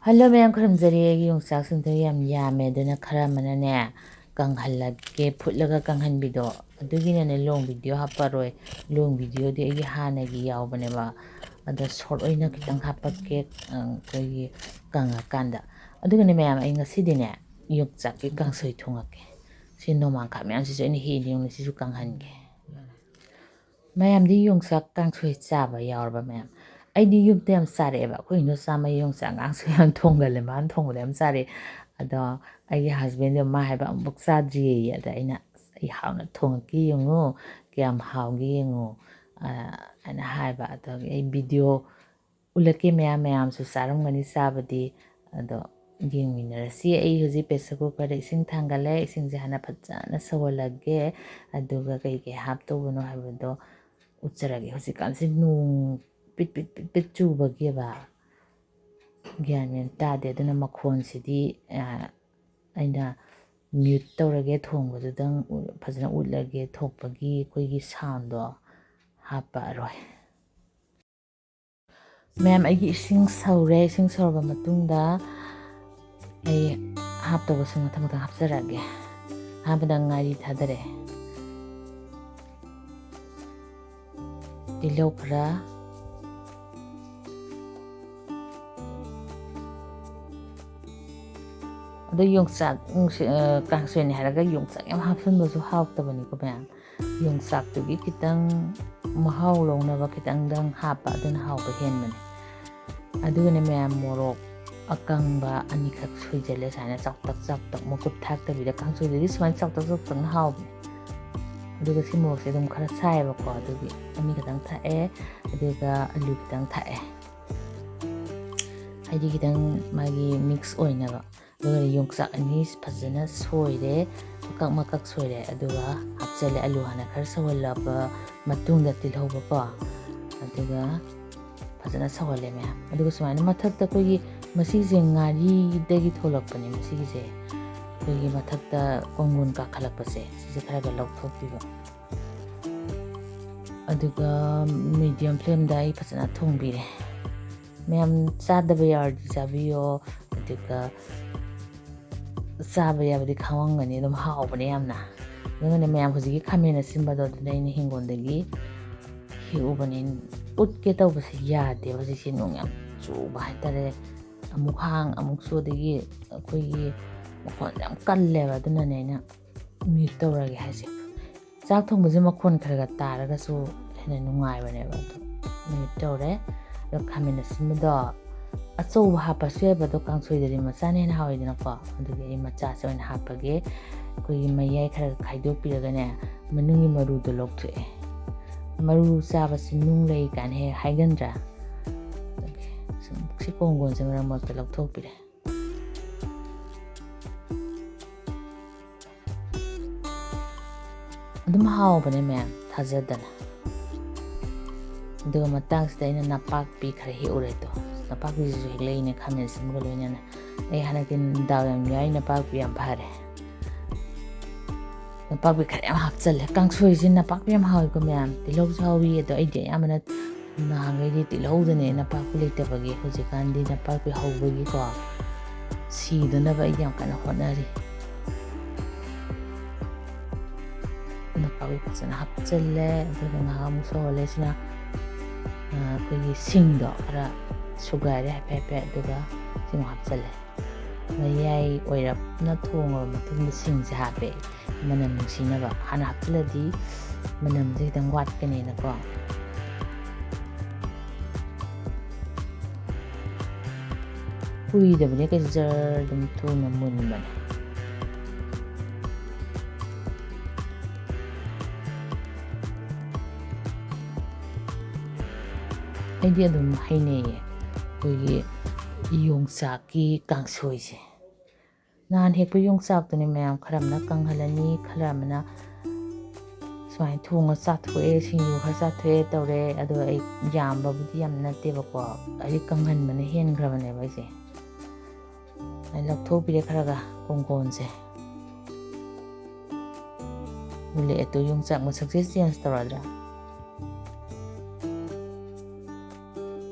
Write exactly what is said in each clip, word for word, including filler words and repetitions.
Hello ꯃꯌꯥꯝ, ꯈꯨꯔꯨꯝꯖꯔꯤ꯫ ꯑꯩꯒꯤ ꯌꯣꯡꯆꯥꯛꯁꯤꯡꯗꯣ ꯌꯥꯝ ꯌꯥꯝꯃꯦ, ꯑꯗꯨꯅ ꯈꯔ ꯑꯃꯅꯅꯦ ꯀꯪꯍꯜꯂꯒꯦ, ꯐꯨꯠꯂꯒ ꯀꯪꯍꯟꯕꯤꯗꯣ, ꯑꯗꯨꯒꯤꯅꯅꯦ ꯂꯣꯡ ꯚꯤꯗꯤꯑꯣ ꯍꯥꯞꯄꯔꯣꯏ꯫ ꯂꯣꯡ ꯚꯤꯗꯤꯑꯣꯗꯤ ꯑꯩꯒꯤ ꯍꯥꯟꯅꯒꯤ ꯌꯥꯎꯕꯅꯦꯕ, ꯑꯗꯣ ꯁꯣꯔꯠ ꯑꯣꯏꯅ ꯈꯤꯇꯪ ꯍꯥꯞꯄꯛꯀꯦ, ꯑ, ꯑꯩꯈꯣꯏꯒꯤ ꯀꯪꯉꯀꯥꯟꯗ꯫ ꯑꯗꯨꯒꯅꯦ ꯃꯌꯥꯝ, ꯑꯩ ꯉꯁꯤꯗꯤꯅꯦ ꯌꯣꯡꯆꯥꯛꯀꯤ ꯀꯥꯡꯁꯣꯏ ꯊꯣꯡꯉꯛꯀꯦ꯫ ꯁꯤ ꯅꯣꯡꯃꯥꯡꯈꯥ ꯃꯌꯥꯝꯁꯤꯁꯨ ꯑꯩꯅ ꯍꯦꯛꯏꯅꯦ, ꯌꯦꯡꯉꯨꯅꯦ, ꯁꯤꯁꯨ ꯀꯪꯍꯟꯒꯦ꯫ ꯃꯌꯥꯝꯗꯤ ꯌꯣꯡꯆꯥꯛ ꯀꯥꯡꯁꯣꯏ ꯆꯥꯕ ꯌꯥꯎꯔꯕ ꯃꯌꯥꯝ? ꯑꯩꯗꯤ ꯌꯨꯝꯗ ꯌꯥꯝ ꯆꯥꯔꯛꯑꯦꯕ꯫ ꯑꯩꯈꯣꯏ ꯏꯟꯗꯣꯆꯥ ꯑꯃ ꯌꯣꯡꯆꯥꯛ ꯀꯥꯡꯁꯣꯏ ꯌꯥꯝ ꯊꯣꯡꯒꯜꯂꯦ꯫ ꯃꯥꯅ ꯊꯣꯡꯕꯗ ꯌꯥꯝ ꯆꯥꯔꯛꯑꯦ꯫ ꯑꯗꯣ ꯑꯩꯒꯤ ꯍꯁꯕꯦꯟꯗꯣ ꯃꯥ ꯍꯥꯏꯕ ꯑꯃꯨꯛ ꯆꯥꯗ꯭ꯔꯤꯌꯦ꯫ ꯑꯗ ꯑꯩꯅ, "ꯑꯁ, ꯑꯩ ꯍꯥꯎꯅ ꯊꯣꯡꯉꯛꯀꯦ ꯌꯦꯡꯉꯨ, ꯀꯌꯥꯝ ꯍꯥꯎꯒꯦ ꯌꯦꯡꯉꯨ," ꯑ, ꯍꯥꯏꯅ ꯍꯥꯏꯕ꯫ ꯑꯗꯨꯒꯤ ꯑꯩ ꯚꯤꯗꯤꯑꯣ ꯎꯠꯂꯛꯀꯦ ꯃꯌꯥꯝ, ꯃꯌꯥꯝꯁꯨ ꯆꯥꯔꯝꯒꯅꯤ ꯆꯥꯕꯗꯤ꯫ ꯑꯗꯣ ꯌꯦꯡꯃꯤꯟꯅꯔꯁꯤ꯫ ꯑꯩ ꯍꯧꯖꯤꯛ ꯄ꯭ꯔꯦꯁꯔ ꯀꯨꯀꯔꯗ ꯏꯁꯤꯡ ꯊꯥꯡꯒꯠꯂꯦ꯫ ꯏꯁꯤꯡꯁꯦ ꯍꯥꯟꯅ ꯐꯖꯅ ꯁꯧꯍꯜꯂꯒꯦ꯫ ꯑꯗꯨꯒ ꯀꯩ ꯀꯩ ꯍꯥꯞꯇꯧꯕꯅꯣ ꯍꯥꯏꯕꯗꯣ ꯎꯠꯆꯔꯒꯦ꯫ ꯍꯧꯖꯤꯛꯀꯥꯟꯁꯦ ꯅꯣꯡ ꯄꯤꯠ ꯄꯤꯠ ꯄꯤꯠ ꯄꯤꯠ ꯆꯨꯕꯒꯤꯕ ꯒ꯭ꯌꯥꯟ ꯃꯦꯟ ꯇꯥꯗꯦ꯫ ꯑꯗꯨꯅ ꯃꯈꯣꯟꯁꯤꯗꯤ, ꯑ, ꯑꯩꯅ ꯃ꯭ꯌꯨꯠ ꯇꯧꯔꯒꯦ, ꯊꯣꯡꯕꯗꯨꯗꯪ ꯎ-, ꯐꯖꯅ ꯎꯠꯂꯒꯦ꯫ ꯊꯣꯛꯄꯒꯤ ꯑꯩꯈꯣꯏꯒꯤ ꯁꯥꯎꯟꯗꯣ ꯍꯥꯞꯄꯛꯑꯔꯣꯏ꯫ ꯃꯌꯥꯝ, ꯑꯩꯒꯤ ꯏꯁꯤꯡ ꯁꯧꯔꯦ꯫ ꯏꯁꯤꯡ ꯁꯧꯔꯕ ꯃꯇꯨꯡꯗ ꯑꯩ ꯍꯥꯞꯇꯧꯕꯁꯤꯡ ꯃꯊꯪ ꯃꯊꯪ ꯍꯥꯞꯆꯔꯛꯑꯒꯦ꯫ ꯑꯍꯥꯟꯕꯗ ꯉꯥꯔꯤ ꯊꯥꯗꯔꯦ, ꯇꯤꯜꯍꯧ ꯈꯔ, ꯑꯗꯣ ꯌꯣꯡꯆꯥꯛ, ꯅꯨꯡꯁꯤ-, ꯑ, ꯀꯥꯡꯁꯣꯏꯅꯤ ꯍꯥꯏꯔꯒ ꯌꯣꯡꯆꯥꯛ ꯌꯥꯝ ꯍꯥꯞꯆꯤꯟꯕꯁꯨ ꯍꯥꯎꯇꯕꯅꯤꯀꯣ ꯃꯌꯥꯝ꯫ ꯌꯣꯡꯆꯥꯛꯇꯨꯒꯤ ꯈꯤꯇꯪ ꯃꯍꯥꯎ ꯂꯧꯅꯕ ꯈꯤꯇꯪꯗꯪ ꯍꯥꯞꯄ, ꯑꯗꯨꯅ ꯍꯥꯎꯕ ꯍꯦꯟꯕꯅꯦ꯫ ꯑꯗꯨꯒꯅꯦ ꯃꯌꯥꯝ, ꯃꯣꯔꯣꯛ ꯑꯀꯪꯕ ꯑꯅꯤꯈꯛ ꯁꯣꯏꯖꯜꯂꯦ, ꯁꯨꯃꯥꯏꯅ ꯆꯥꯎꯇꯛ ꯆꯥꯎꯇꯛ, ꯃꯀꯨꯞ ꯊꯥꯛꯇꯕꯤꯗ꯫ ꯀꯥꯡꯁꯣꯏꯗꯗꯤ ꯁꯨꯃꯥꯏꯅ ꯆꯥꯎꯇꯛ ꯆꯥꯎꯇꯛꯅ ꯍꯥꯎꯕꯅꯦ꯫ ꯑꯗꯨꯒ ꯁꯤ ꯃꯣꯔꯣꯛꯁꯦ ꯑꯗꯨꯝ ꯈꯔ ꯁꯥꯏꯌꯦꯕꯀꯣ, ꯑꯗꯨꯒꯤ ꯑꯅꯤ ꯈꯛꯇꯪ ꯊꯥꯛꯑꯦ꯫ ꯑꯗꯨꯒ ꯑꯂꯨ ꯈꯤꯇꯪ ꯊꯥꯛꯑꯦ, ꯍꯥꯏꯗꯤ ꯈꯤꯇꯪ ꯃꯥꯒꯤ ꯃꯤꯛꯁ ꯑꯣꯏꯅꯕ꯫ ꯑꯗꯨꯒ ꯌꯣꯡꯆꯥꯛ ꯑꯅꯤ ꯐꯖꯅ ꯁꯣꯏꯔꯦ, ꯃꯀꯛ ꯃꯀꯛ ꯁꯣꯏꯔꯦ, ꯑꯗꯨꯒ ꯍꯥꯞꯆꯜꯂꯦ꯫ ꯑꯂꯨ ꯍꯥꯟꯅ ꯈꯔ ꯁꯧꯍꯜꯂꯕ ꯃꯇꯨꯡꯗ ꯇꯤꯜꯍꯧꯕꯀꯣ, ꯑꯗꯨꯒ ꯐꯖꯅ ꯁꯧꯍꯜꯂꯦ ꯃꯌꯥꯝ꯫ ꯑꯗꯨꯒ ꯁꯨꯃꯥꯏꯅ ꯃꯊꯛꯇ ꯑꯩꯈꯣꯏꯒꯤ, ꯃꯁꯤꯁꯦ ꯉꯥꯔꯤꯗꯒꯤ ꯊꯣꯛꯂꯛꯄꯅꯦ꯫ ꯃꯁꯤꯒꯤꯁꯦ ꯑꯩꯈꯣꯏꯒꯤ ꯃꯊꯛꯇ ꯀꯣꯡꯒꯣꯟ ꯀꯥꯈꯠꯂꯛꯄꯁꯦ, ꯁꯤꯁꯦ ꯈꯔ ꯈꯔ ꯂꯧꯊꯣꯛꯄꯤꯕ꯫ ꯑꯗꯨꯒ ꯃꯤꯗꯤꯌꯝ ꯐ꯭ꯂꯦꯝꯗ ꯑꯩ ꯐꯖꯅ ꯊꯣꯡꯕꯤꯔꯦ꯫ ꯃꯌꯥꯝ ꯆꯥꯗꯕ ꯌꯥꯎꯔꯗꯤ ꯆꯥꯕꯤꯌꯣ, ꯑꯗꯨꯒ ꯆꯥꯕ ꯌꯥꯕꯗꯤ ꯈꯪꯉꯝꯒꯅꯤ, ꯑꯗꯨꯝ ꯍꯥꯎꯕꯅꯦ ꯌꯥꯝꯅ꯫ ꯑꯗꯨꯒꯅꯦ ꯃꯌꯥꯝ, ꯍꯧꯖꯤꯛꯀꯤ ꯈꯥꯃꯦꯟ ꯑꯁꯤꯟꯕꯗꯣ ꯑꯗꯨꯅ ꯑꯩꯅ ꯍꯤꯡꯒꯣꯜꯗꯒꯤ ꯍꯦꯛꯎꯕꯅꯤ꯫ ꯎꯠꯀꯦ ꯇꯧꯕꯁꯦ ꯌꯥꯗꯦꯕ, ꯍꯧꯖꯤꯛꯁꯦ ꯅꯣꯡ ꯌꯥꯝ ꯆꯨꯕ ꯍꯥꯏꯇꯥꯔꯦ꯫ ꯑꯃꯨꯛ ꯍꯥꯡ ꯑꯃꯨꯛ ꯆꯨ, ꯑꯗꯒꯤ ꯑꯩꯈꯣꯏꯒꯤ ꯃꯈꯣꯟ ꯌꯥꯝ ꯀꯜꯂꯦꯕ, ꯑꯗꯨꯅꯅꯦ ꯑꯩꯅ mute ꯇꯧꯔꯒꯦ ꯍꯥꯏꯁꯦ꯫ ꯆꯥꯛ ꯊꯣꯡꯕꯁꯦ ꯃꯈꯣꯟ ꯈꯔ ꯈꯔ ꯇꯥꯔꯒꯁꯨ ꯍꯦꯟꯅ ꯅꯨꯡꯉꯥꯏꯕꯅꯦꯕ꯫ ꯑꯗꯣ mute ꯇꯧꯔꯦ꯫ ꯑꯗꯣ ꯈꯥꯃꯦꯟ ꯑꯁꯤꯟꯕꯗꯣ ꯑꯆꯧꯕ ꯍꯥꯞꯄꯁꯨ ꯌꯥꯏꯕ, ꯑꯗꯣ ꯀꯥꯡꯁꯣꯏꯗꯗꯤ ꯃꯆꯥꯅ ꯍꯦꯟꯅ ꯍꯥꯎꯋꯤꯗꯅꯀꯣ꯫ ꯑꯗꯨꯒꯤ ꯑꯩ ꯃꯆꯥꯁꯦ ꯑꯣꯏꯅ ꯍꯥꯞꯄꯒꯦ꯫ ꯑꯩꯈꯣꯏꯒꯤ ꯃꯌꯥꯏ ꯈꯔ ꯈꯥꯏꯗꯣꯛꯄꯤꯔꯒꯅꯦ, ꯃꯅꯨꯡꯒꯤ ꯃꯔꯨꯗꯣ ꯂꯧꯊꯣꯛꯑꯦ꯫ ꯃꯔꯨ ꯆꯥꯕꯁꯤ ꯅꯨꯡ ꯂꯩ ꯀꯥꯏꯅ ꯍꯦꯛ ꯍꯥꯏꯒꯟꯗ꯭ꯔꯥ? ꯑꯗꯨꯒꯤ ꯁꯨꯝ ꯁꯤ ꯀꯣꯡꯒꯣꯟꯁꯦ ꯃꯔꯛ ꯃꯔꯛꯇ ꯂꯧꯊꯣꯛꯄꯤꯔꯦ꯫ ꯑꯗꯨꯝ ꯍꯥꯎꯕꯅꯦ ꯃꯌꯥꯝ, ꯊꯥꯖꯗꯅ꯫ ꯑꯗꯨꯒ ꯃꯇꯥꯡꯁꯤꯗ ꯑꯩꯅ ꯅꯄꯥꯛꯄꯤ ꯈꯔ ꯍꯦꯛꯎꯔꯦ꯫ ꯑꯗꯣ ꯅꯄꯥꯛꯄꯤꯁꯤꯁꯨ ꯍꯦꯛꯂꯛꯏꯅꯦ, ꯈꯥꯃꯦꯟ ꯑꯁꯤꯟꯕꯒ ꯂꯣꯏꯅꯅ꯫ ꯑꯩ ꯍꯟꯗꯛꯇꯤ ꯗꯥꯎ ꯌꯥꯝ ꯌꯥꯏ, ꯅꯄꯥꯛꯄꯤ ꯌꯥꯝ ꯐꯔꯦ꯫ ꯅꯄꯥꯛꯄꯤ ꯈꯔ ꯌꯥꯝ ꯍꯥꯞꯆꯜꯂꯦ꯫ ꯀꯥꯡꯁꯣꯏꯁꯦ ꯅꯄꯥꯛꯄꯤ ꯌꯥꯝ ꯍꯥꯎꯋꯤꯀꯣ ꯃꯌꯥꯝ꯫ ꯇꯤꯜꯍꯧꯁꯨ ꯍꯥꯎꯋꯤ, ꯑꯗꯣ ꯑꯩꯗꯤ ꯑꯌꯥꯝꯕꯅ ꯅꯍꯥꯟꯈꯩꯗꯤ ꯇꯤꯜꯍꯧꯗꯅꯦ, ꯅꯄꯥꯛꯄꯤ ꯂꯩꯇꯕꯒꯤ꯫ ꯍꯧꯖꯤꯛꯀꯥꯟꯗꯤ ꯅꯄꯥꯛꯄꯤ ꯍꯧꯕꯒꯤꯀꯣ, ꯁꯤꯗꯅꯕ ꯑꯩꯗꯤ ꯌꯥꯝ ꯀꯟꯅ ꯍꯣꯠꯅꯔꯤ꯫ ꯅꯄꯥꯛꯄꯤ ꯐꯖꯅ ꯍꯥꯞꯆꯜꯂꯦ, ꯑꯗꯨꯒ ꯉꯥꯏꯍꯥꯛ ꯑꯃꯨꯛ ꯁꯧꯍꯜꯂꯦ꯫ ꯁꯤꯅ, ꯑ, ꯑꯩꯈꯣꯏꯒꯤ ꯁꯤꯡꯗꯣ ꯈꯔ ꯁꯨꯒꯥꯏꯔꯦ ꯍꯥꯏꯐꯦꯠ ꯍꯥꯏꯐꯦꯠ, ꯑꯗꯨꯒ ꯁꯤ ꯑꯃꯨꯛ ꯍꯥꯞꯆꯜꯂꯦ꯫ ꯃꯌꯥꯏ ꯑꯣꯏꯔꯞꯅ ꯊꯣꯡꯉꯕ ꯃꯇꯨꯡꯗ ꯁꯤꯡꯁꯦ ꯍꯥꯞꯄꯦ, ꯃꯅꯝ ꯅꯨꯡꯁꯤꯅꯕ꯫ ꯍꯥꯟꯅ ꯍꯥꯞꯆꯤꯜꯂꯗꯤ ꯃꯅꯝꯁꯦ ꯈꯤꯇꯪ ꯋꯥꯠꯀꯅꯦꯅꯀꯣ꯫ ꯀꯨꯏꯗꯕꯅꯦ ꯀꯩꯁꯨ, ꯖꯔ ꯑꯗꯨꯝ ꯊꯨꯅ ꯃꯨꯟꯕꯅꯦ꯫ ꯑꯩꯗꯤ ꯑꯗꯨꯝ ꯍꯩꯅꯩꯌꯦ ꯑꯩꯈꯣꯏꯒꯤ ꯌꯣꯡꯆꯥꯛꯀꯤ ꯀꯥꯡꯁꯣꯏꯁꯦ꯫ ꯅꯍꯥꯟ ꯍꯦꯛꯄ ꯌꯣꯡꯆꯥꯛꯇꯨꯅꯦ ꯃꯌꯥꯝ, ꯈꯔ ꯑꯃꯅ ꯀꯪꯍꯜꯂꯅꯤ, ꯈꯔ ꯑꯃꯅ ꯁꯨꯃꯥꯏꯅ ꯊꯣꯡꯉ ꯆꯥꯊꯣꯛꯑꯦ, ꯁꯤꯡꯖꯨ ꯈꯔ ꯆꯥꯊꯣꯛꯑꯦ ꯇꯧꯔꯦ꯫ ꯑꯗꯣ ꯑꯩ ꯌꯥꯝꯕꯕꯨꯗꯤ ꯌꯥꯝ ꯅꯠꯇꯦꯕꯀꯣ, ꯑꯩꯗꯤ ꯀꯪꯍꯟꯕꯅ ꯍꯦꯟꯈ꯭ꯔꯕꯅꯦꯕ ꯑꯩꯁꯦ꯫ ꯑꯩ ꯂꯧꯊꯣꯛꯄꯤꯔꯦ ꯈꯔꯒ ꯀꯣꯡꯒꯣꯟꯁꯦ꯫ ꯎꯠꯂꯛꯑꯦ ꯇꯨ, ꯌꯣꯡꯆꯥꯛ ꯃꯁꯛꯁꯦ change ꯇꯧꯔꯗ꯭ꯔꯥ?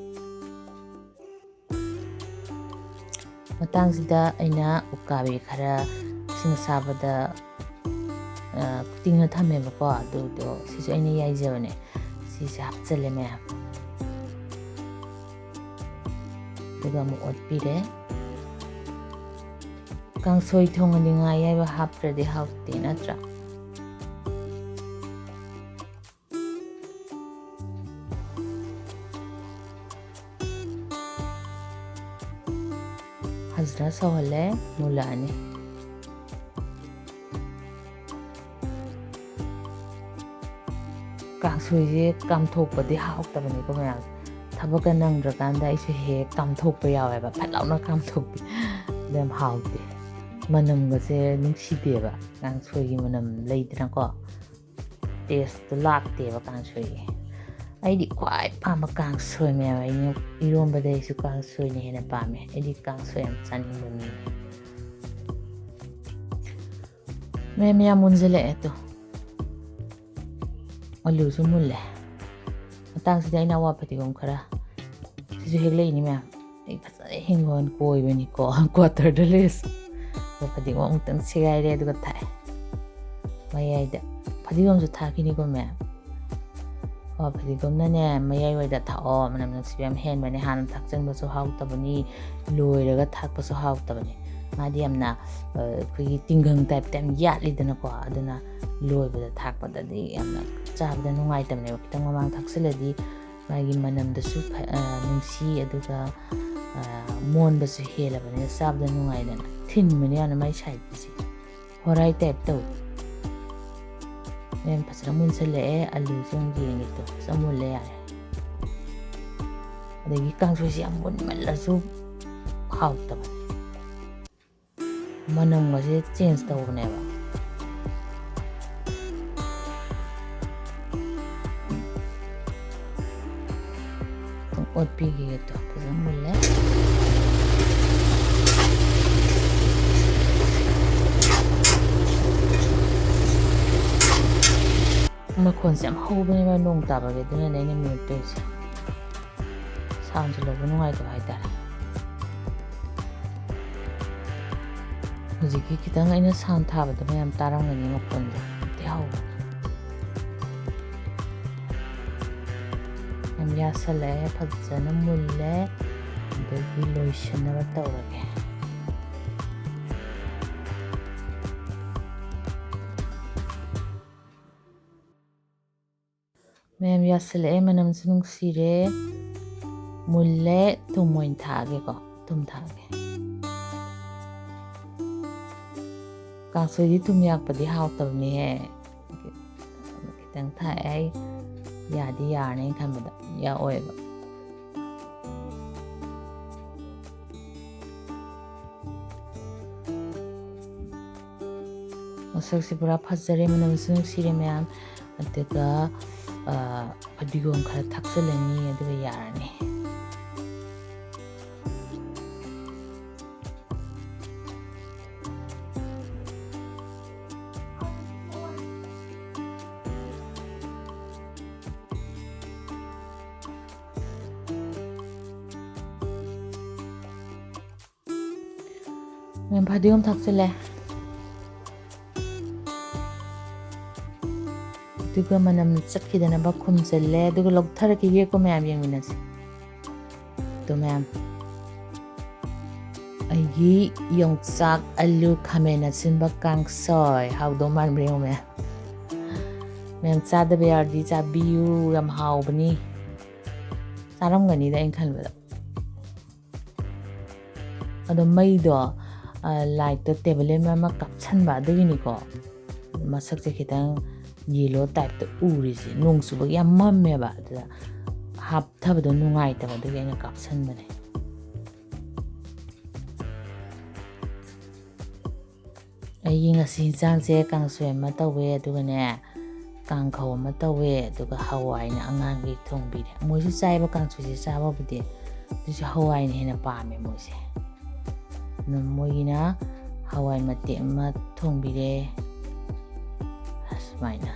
ꯃꯇꯥꯡꯁꯤꯗ ꯑꯩꯅ ꯎꯀꯥꯕꯤ ꯈꯔ ꯏꯁꯤꯡ ꯑꯁꯥꯕꯗ, ꯑ, ꯇꯤꯡꯉ ꯊꯝꯃꯦꯕꯀꯣ꯫ ꯑꯗꯨꯗꯣ ꯁꯤꯁꯨ ꯑꯩꯅ ꯌꯥꯏꯖꯕꯅꯦ꯫ ꯁꯤꯁꯦ ꯍꯥꯞꯆꯜꯂꯦ ꯃꯌꯥꯝ꯫ ꯑꯗꯨꯒ ꯑꯃꯨꯛ ꯑꯣꯠꯄꯤꯔꯦ꯫ ꯀꯥꯡꯁꯣꯏ ꯊꯣꯡꯉꯗꯤ ꯉꯥ ꯑꯌꯥꯏꯕ ꯍꯥꯞꯇ꯭ꯔꯗꯤ ꯍꯥꯎꯇꯦ, ꯅꯠꯇ꯭ꯔꯥ? ꯐꯖꯅ ꯁꯧꯍꯜꯂꯦ, ꯃꯨꯜꯂꯛꯑꯅꯤ꯫ ꯀꯥꯡꯁꯣꯏꯁꯦ ꯀꯥꯝꯊꯣꯛꯄꯗꯤ ꯍꯥꯎꯇꯕꯅꯤꯀꯣ ꯃꯌꯥꯝ꯫ ꯊꯕꯛꯀ ꯅꯪꯗ꯭ꯔꯀꯥꯟꯗ ꯑꯩꯁꯨ ꯍꯦꯛ ꯍꯦꯛ ꯀꯥꯝꯊꯣꯛꯄ ꯌꯥꯎꯋꯦꯕ, ꯐꯠ ꯂꯥꯎꯅ ꯀꯥꯝꯊꯣꯛꯄꯤ꯫ ꯑꯗꯨ ꯌꯥꯝ ꯍꯥꯎꯇꯦ, ꯃꯅꯝꯒꯁꯦ ꯅꯨꯡꯁꯤꯗꯦꯕ꯫ ꯀꯥꯡꯁꯣꯏꯒꯤ ꯃꯅꯝ ꯂꯩꯗꯅꯀꯣ, ꯇꯦꯁꯇꯣ ꯂꯥꯛꯇꯦꯕ ꯀꯥꯡꯁꯣꯏꯒꯤ꯫ ꯑꯩꯗꯤ ꯈ꯭ꯋꯥꯏ ꯄꯥꯝꯕ ꯀꯥꯡꯁꯣꯏ ꯃꯌꯥꯝ, ꯑꯩꯅ ꯏꯔꯣꯝꯕꯗꯩꯁꯨ ꯀꯥꯡꯁꯣꯏꯅ ꯍꯦꯟꯅ ꯄꯥꯝꯃꯦ꯫ ꯑꯩꯗꯤ ꯀꯥꯡꯁꯣꯏ ꯌꯥꯝ ꯆꯥꯅꯤꯡꯕ ꯃꯤꯅꯦ꯫ ꯃꯌꯥꯝ ꯌꯥꯝ ꯃꯨꯟꯖꯜꯂꯛꯑꯦ ꯇꯨ꯫ ꯑꯂꯨꯁꯨ ꯃꯨꯜꯂꯦ꯫ ꯃꯇꯥꯡꯁꯤꯗ ꯑꯩꯅ ꯑꯋꯥ ꯐꯗꯤꯒꯣꯝ ꯈꯔ, ꯁꯤꯁꯨ ꯍꯦꯛꯂꯛꯏꯅꯤ ꯃꯌꯥꯝ꯫ ꯑꯩ ꯐꯖꯅ ꯍꯤꯡꯒꯣꯜ ꯀꯣꯏꯕꯅꯤꯀꯣ, ꯀ꯭ꯋꯥꯇꯔꯗ ꯂꯩꯔꯁꯨ꯫ ꯑꯋꯥ ꯐꯗꯤꯒꯣꯝ ꯑꯃꯨꯛꯇꯪ ꯁꯦꯒꯥꯏꯔꯦ, ꯑꯗꯨꯒ ꯊꯥꯛꯑꯦ ꯃꯌꯥꯏꯗ꯫ ꯐꯗꯤꯒꯣꯝꯁꯨ ꯊꯥꯛꯈꯤꯅꯤꯀꯣ ꯃꯌꯥꯝ꯫ ꯑꯋꯥ ꯐꯗꯤꯒꯣꯝꯅꯅꯦ, ꯃꯌꯥꯏ ꯋꯥꯏꯗ ꯊꯥꯛꯑꯣ, ꯃꯅꯝ ꯅꯨꯡꯁꯤꯕ ꯌꯥꯝ ꯍꯦꯟꯕꯅꯦ꯫ ꯍꯥꯟꯅ ꯊꯥꯛꯆꯟꯕꯁꯨ ꯍꯥꯎꯇꯕꯅꯤ, ꯂꯣꯏꯔꯒ ꯊꯥꯛꯄꯁꯨ ꯍꯥꯎꯇꯕꯅꯤ꯫ ꯃꯥꯗꯤ ꯌꯥꯝꯅ, ꯑ, ꯑꯩꯈꯣꯏꯒꯤ ꯇꯤꯡꯒꯪ ꯇꯥꯏꯞꯇ ꯌꯥꯝ ꯌꯥꯠꯂꯤꯗꯅꯀꯣ, ꯑꯗꯨꯅ ꯂꯣꯏꯕꯗ ꯊꯥꯛꯄꯗꯗꯤ ꯌꯥꯝꯅ ꯆꯥꯕꯗ ꯅꯨꯡꯉꯥꯏꯇꯕꯅꯦꯕ꯫ ꯈꯤꯇꯪ ꯃꯃꯥꯡ ꯊꯥꯛꯆꯜꯂꯗꯤ ꯃꯥꯒꯤ ꯃꯅꯝꯗꯁꯨ ꯐ-, ꯑ, ꯅꯨꯡꯁꯤ, ꯑꯗꯨꯒ, ꯑ, ꯃꯣꯟꯕꯁꯨ ꯍꯦꯜꯂꯕꯅꯤꯅ ꯆꯥꯕꯗ ꯅꯨꯡꯉꯥꯏꯗꯅ꯫ ꯊꯤꯟꯕꯅꯦ ꯌꯥꯝꯅ ꯃꯥꯏ ꯁꯥꯏꯠꯇꯁꯦ꯫ ꯍꯣꯔꯥꯏ ꯇꯥꯏꯞ ꯇꯧ꯫ ꯃꯌꯥꯝ ꯐꯖꯅ ꯃꯨꯟꯁꯜꯂꯛꯑꯦ, ꯑꯂꯨꯁꯦ ꯑꯃꯨꯛ ꯌꯦꯡꯒꯦ ꯇꯨ, ꯐꯖꯅ ꯃꯨꯜꯂꯦ ꯌꯥꯔꯦ꯫ ꯑꯗꯒꯤ ꯀꯥꯡꯁꯣꯏꯁꯦ ꯌꯥꯝ ꯃꯨꯟꯃꯜꯂꯁꯨ ꯍꯥꯎꯇꯕꯅꯦ꯫ ꯃꯅꯝꯒꯁꯦ ꯆꯦꯟꯖ ꯇꯧꯕꯅꯦꯕ꯫ ꯑꯗꯨꯝ ꯑꯣꯠꯄꯤꯒꯦ ꯇꯨ, ꯐꯖꯅ ꯃꯨꯜꯂꯦ꯫ ꯃꯈꯣꯟꯁꯦ ꯌꯥꯝ ꯍꯧꯕꯅꯦꯕ ꯅꯣꯡ ꯇꯥꯕꯒꯤ, ꯑꯗꯨꯅꯅꯦ ꯑꯩꯅ ꯃ꯭ꯌꯨꯠ ꯇꯧꯔꯤꯁꯦ꯫ ꯁꯥꯎꯟꯁꯦ ꯂꯧꯕ ꯅꯨꯡꯉꯥꯏꯇꯕ ꯍꯥꯏꯇꯥꯔꯦ꯫ ꯍꯧꯖꯤꯛꯀꯤ ꯈꯤꯇꯪ ꯑꯩꯅ ꯁꯥꯡ ꯊꯥꯕꯗꯣ ꯃꯌꯥꯝ ꯇꯥꯔꯝꯒꯅꯤ ꯃꯈꯣꯟꯗꯣ꯫ ꯑꯝꯇ ꯍꯧꯕ꯫ ꯌꯥꯝ ꯌꯥꯁꯜꯂꯛꯑꯦ, ꯐꯖꯅ ꯃꯨꯜꯂꯦ꯫ ꯑꯗꯒꯤ ꯂꯣꯏꯁꯤꯟꯅꯕ ꯇꯧꯔꯒꯦ꯫ ꯃꯌꯥꯝ ꯌꯥꯁꯤꯜꯂꯛꯑꯦ, ꯃꯅꯝꯁꯨ ꯅꯨꯡꯁꯤꯔꯦ, ꯃꯨꯜꯂꯦ꯫ ꯊꯨꯝ ꯑꯣꯏꯅ ꯊꯥꯛꯑꯒꯦꯀꯣ, ꯊꯨꯝ ꯊꯥꯛꯑꯒꯦ꯫ ꯀꯥꯡꯁꯣꯏꯗꯤ ꯊꯨꯝ ꯌꯥꯛꯄꯗꯤ ꯍꯥꯎꯇꯕꯅꯤꯍꯦ꯫ ꯈꯤꯇꯪ ꯊꯥꯛꯑꯦ ꯑꯩ꯫ ꯌꯥꯗꯤ ꯌꯥꯔꯅꯤ ꯑꯩꯅ ꯈꯟꯕꯗ, ꯌꯥꯛꯑꯣꯏꯕ꯫ ꯃꯁꯛꯁꯦ ꯄꯨꯔꯥ ꯐꯖꯔꯦ, ꯃꯅꯝꯁꯨ ꯅꯨꯡꯁꯤꯔꯦ ꯃꯌꯥꯝ꯫ ꯑꯗꯨꯒ, ꯑ, ꯐꯗꯤꯒꯣꯝ ꯈꯔ ꯊꯥꯛꯆꯤꯜꯂꯅꯤ, ꯑꯗꯨꯒ ꯌꯥꯔꯅꯤ꯫ ꯃꯌꯥꯝ ꯐꯗꯤꯒꯣꯝ ꯊꯥꯛꯆꯤꯜꯂꯦ꯫ ꯑꯗꯨꯒ ꯃꯅꯝ ꯆꯠꯈꯤꯗꯅꯕ ꯈꯨꯝꯖꯤꯜꯂꯦ꯫ ꯑꯗꯨꯒ ꯂꯧꯊꯔꯛꯈꯤꯒꯦꯀꯣ ꯃꯌꯥꯝ, ꯌꯦꯡꯃꯤꯟꯅꯁꯤ꯫ ꯑꯗꯣ ꯃꯌꯥꯝ, ꯑꯩꯒꯤ ꯌꯣꯡꯆꯥꯛ ꯑꯂꯨ ꯈꯥꯃꯦꯟ ꯑꯁꯤꯟꯕ ꯀꯥꯡꯁꯣꯏ꯫ ꯍꯥꯎꯗꯧ ꯃꯥꯟꯕ꯭ꯔꯥ ꯌꯦꯡꯉꯨ ꯃꯌꯥꯝ꯫ ꯃꯌꯥꯝ ꯆꯥꯗꯕ ꯌꯥꯎꯔꯗꯤ ꯆꯥꯕꯤꯌꯨ, ꯌꯥꯝ ꯍꯥꯎꯕꯅꯤ꯫ ꯆꯥꯔꯝꯒꯅꯤꯗ ꯑꯩꯅ ꯈꯟꯕꯗ꯫ ꯑꯗꯣ ꯃꯩꯗꯣ, ꯑ, ꯂꯥꯏꯠꯇꯣ ꯇꯦꯕꯜ ꯂꯦꯝ ꯑꯃ ꯀꯥꯞꯁꯟꯕ ꯑꯗꯨꯒꯤꯅꯤꯀꯣ꯫ ꯃꯁꯛꯁꯦ ꯈꯤꯇꯪ ꯌꯦꯂꯣ ꯇꯥꯏꯞꯇ ꯎꯔꯤꯁꯦ꯫ ꯅꯣꯡ ꯆꯨꯕꯒꯤ ꯌꯥꯝ ꯃꯝꯃꯦꯕ, ꯑꯗꯨꯗ ꯍꯥꯞꯊꯕꯗꯣ ꯅꯨꯡꯉꯥꯏꯇꯕ ꯑꯗꯨꯒꯤ ꯑꯩꯅ ꯀꯥꯞꯁꯟꯕꯅꯦ꯫ ꯑꯩꯒꯤ ꯉꯁꯤ ꯏꯟꯁꯥꯡꯁꯦ ꯀꯥꯡꯁꯣꯏ ꯑꯃ ꯇꯧꯋꯦ, ꯑꯗꯨꯒꯅꯦ ꯀꯥꯡꯈꯧ ꯑꯃ ꯇꯧꯋꯦ, ꯑꯗꯨꯒ ꯍꯋꯥꯏꯅ ꯑꯉꯥꯡꯒꯤ ꯊꯣꯡꯕꯤꯔꯦ꯫ ꯃꯣꯏꯁꯨ ꯆꯥꯏꯕ ꯀꯥꯡꯁꯣꯏꯁꯦ ꯆꯥꯕꯕꯨꯗꯤ, ꯑꯗꯨꯁꯨ ꯍꯋꯥꯏꯅ ꯍꯦꯟꯅ ꯄꯥꯝꯃꯦ ꯃꯣꯏꯁꯦ꯫ ꯑꯗꯨꯅ ꯃꯣꯏꯒꯤꯅ ꯍꯋꯥꯏ ꯃꯇꯦꯛ ꯑꯃ ꯊꯣꯡꯕꯤꯔꯦ꯫ ꯑꯁꯨꯃꯥꯏꯅ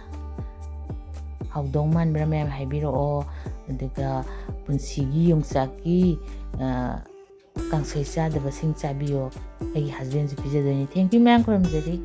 ꯍꯥꯎꯗꯧ ꯃꯥꯟꯕ꯭ꯔꯥ ꯃꯌꯥꯝ ꯍꯥꯏꯕꯤꯔꯛꯑꯣ꯫ ꯑꯗꯨꯒ ꯄꯨꯟꯁꯤꯒꯤ ꯌꯣꯡꯆꯥꯛꯀꯤ, ꯑ, ꯀꯥꯡꯁꯣꯏ ꯆꯥꯗꯕꯁꯤꯡ ꯆꯥꯕꯤꯌꯣ꯫ ꯑꯩꯒꯤ ꯍꯁꯕꯦꯟꯁꯨ ꯄꯤꯖꯗꯣꯏꯅꯤ꯫ Thank you ꯃꯌꯥꯝ, ꯈꯨꯔꯨꯝꯖꯔꯤ꯫